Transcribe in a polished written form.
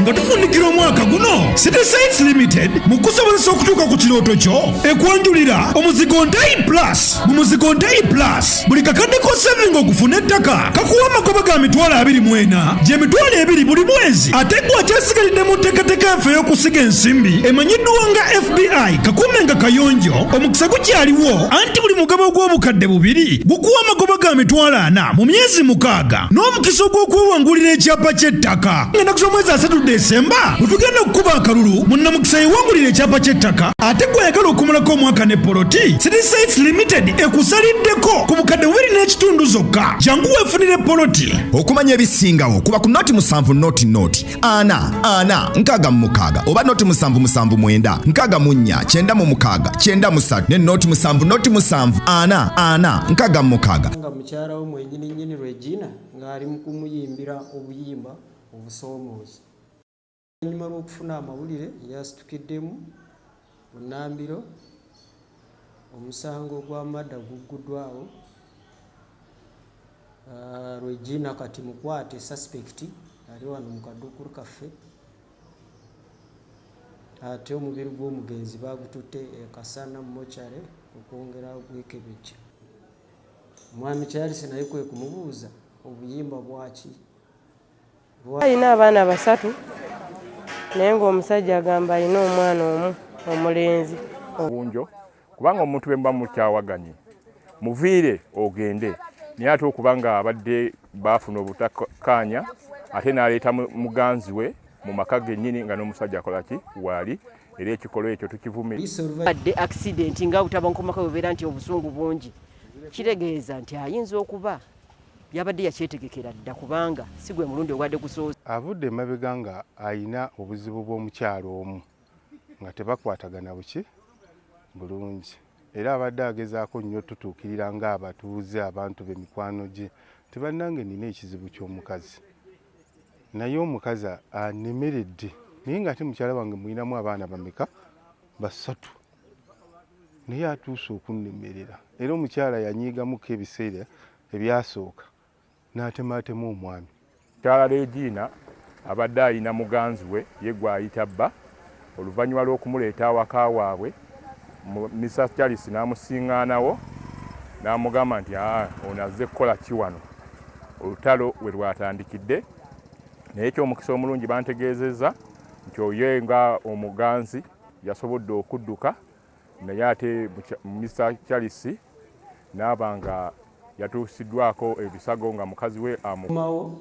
Nga tufundikira omwaka guno, City Sites Limited mu kusobozesa okutuuka ku kirooto kyo ekwanjulira omuzigo Ntayi Plus. Mu muzigo Ntayi Plus, buli kakadde k'osavinga okufuna ettaka kakuwa amagoba ga 24,000, gy'emitwalo 20 buli mwezi. Ate gwe akyasigalidde mu nteekateeka yaffe ey'okusiga ensimbi emanyiddwa nga FBI kakuume nga kayonjo, omukisa gukyaliwo, anti buli mugabo ogw'obukadde 2 gukuwa amagoba ga 40,000 mu myezi 6 n'omukisa ogw'okwewangulira ekyapa ky'ettaka. Ennaku z'omwezi 30 Desemba bwe tugenda okukuba akalulu, munnamukisa yewangulira ekyapa ky'ettaka. Ate gwe ayagala okumalako omwaka ne poloti, City Sites Limited ekusaliddeko ku bukadde 2.5 zokka. Jangu weefunire poloti. Okumanya ebisingawo, kuba ku 07 00 4 4 66 oba 07 7 9 64 96 93 ne 07 07 4 4 66. Nga mukyala we mwenyini nnyini Regina ng'ali mu kumuyimbira obuyimba obusoomooza. Oluvannyuma lw'okufuna amawulire, yasitukiddemu bunnambiro, omusango gwa murder gugguddwawo. Regina kati mukwate, suspect, ali wano mu kaduukulu kaffe, ate omubiri gw'omugenzi bagututte e Kasana mortuary okwongera ogwekebejja. Mwami Charles naye kwe kumubuuza obuyimba bwaki. Alina abaana basatu, naye ng'omusajja agamba alina omwana omu omulenzi. Bunjo kubanga omuntu bwe muba mukyawaganye, muviire ogende, naye ate okuba nga abadde baafuna obutakkaanya, ate n'aleeta muganzi we mu maka gennyini nga n'omusajja akola ki waali, era ekikolwa ekyo tukivumira. Badde accident nga butabankomako bubeera nti obusungu bungi, kitegeeza nti ayinza okuba yabadde yakyetegekera dda, kubanga si gwe mulundi ogwadde gusoose. Avudde emabega nga ayina obuzibu bw'omukyalo omu nga tebakwatagana buki bulungi, era abadde agezaako nnyo tutuukirira ng'abatuuze, abantu be, mikwano gye, tebannange nina ekizibu ky'omukazi, naye omukazi anemeredde, naye ng'ate mukyala wange mulinamu abaana bameka? Basatu, naye atuuse okunnemerera. Era omukyala yanyiigamuko ebiseera ebyasooka n'atemaatema omwami. Mukyala Regina abadde alina muganzi we, ye gw'ayita bba. Oluvannyuma lw'okumuleeta awaka waabwe, Mr Charles n'amusiŋŋaanawo n'amugamba nti, "Aa, ono azze kukola ki wano?" Olutalo we lwatandikidde, naye ekyomukisa omulungi bantegeezezza nti oye nga omuganzi yasobodde okudduka, naye ate Mr Charles n'aba nga yatuusiddwako ebisago nga mukazi we amumawo.